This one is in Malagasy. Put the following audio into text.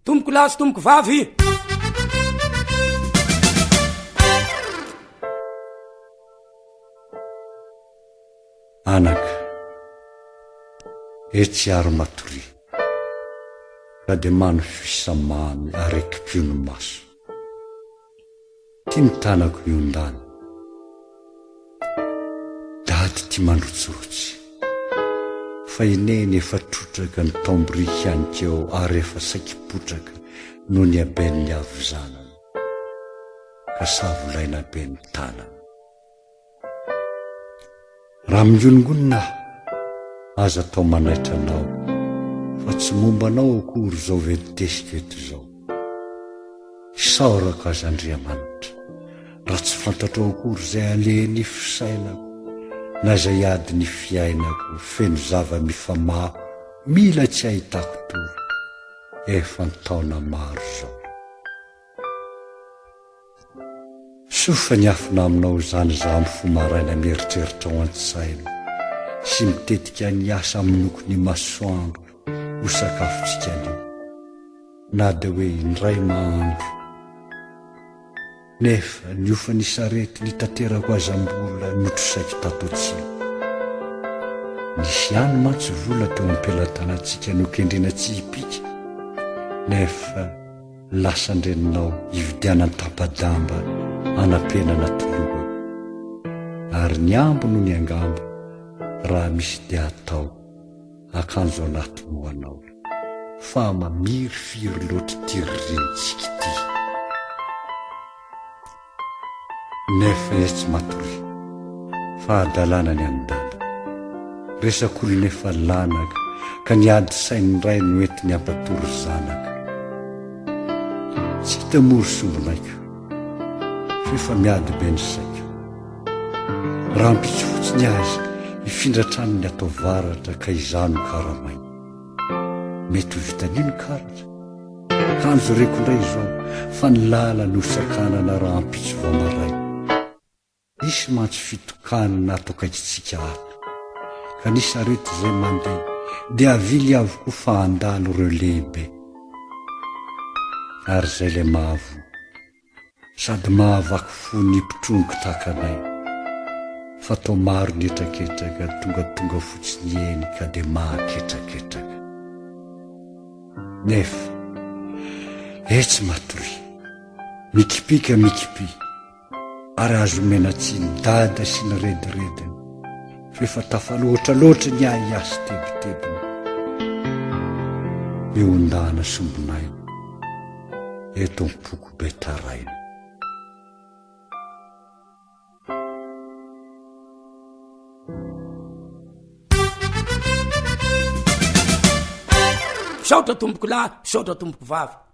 Tompoko lahy sy tompoko vavy. Anaka, etsy ary matoria, ka dia manofisa mamy ary ekipio ny maso. Ty ny tanako miondana. Dady ty mandrotsirotsy. Fa i Neny efa trotraka ny taom-biriky ihany keo ary efa saiky potraka noho ny haben'ny havizanana. Ka savolaina be ny tanana. Raha mingonongonona aho, aza atao manaitra anao fa tsy momba anao akory izao ventesiko eto izao. Isaorako aza Andriamanitra, raha tsy fantatrao akory izay alehan'ny fisainako na izay adin'ny fiainako feno zava-mifamaho mila tsy ahitako tory efa an-taona maro izao. Soa fa niafina aminao izany izaho mifoha maraina mieritreritra ao an-tsaina sy mitetika ny asa aminoko ny masoandro ho sakafontsika anio na dia hoe indray mahandro nefa ny hofan'ny sarety nitaterako aza mbola notrosaiko tato atsimo. Nisy ihany mantsy vola teo am-pelatanantsika nokendrena tsy hipika nefa Lasan-dreninao hividianany tapa-damba hanampenana toloha. Ary ny ambo no ny angamba raha misy dia atao akanjo anaty ho anao. Fa mamirifiry loatra ity ririntsika ity. Nefa etsy matoria fa hadalana ny an'i Dada. Resak'olona efa lanaka ka ny ady sain'ny ray no entiny hampatory zanaka. Tsy hita moa ry sombinaiko f'efa miady be ny saiko. Rahampitso fotsiny aza hifindra hatrany ny ato avaratra ka izaho no karamaina. Mety ho vitan'io ny karatra. Kanjo reko indray izao fa ny lalana ho sakanana rahampitso vao maraina. Hisy mantsy fitokanana ato akaikintsika ato, ka ny sarety izay mandeha dia avily avokoa fa handalo ireo lehibe. Ary izay ilay mahavoa. Sady mahavaky fo ny mpitrongy tahaka anay fa toa maro ny hetraketraka tongatonga fotsiny eny ka dia mahaketraketraka. Nefa etsy matoria, mikipika mikipi ary azo omena tsiny dada sy ny redirediny fa efa tafaloatra loatra ny ahiahy sy tebitebiny. Miondana sombinaina eto am-poko be taraina. Misaotra tompoko lahy, misaotra tompoko vavy.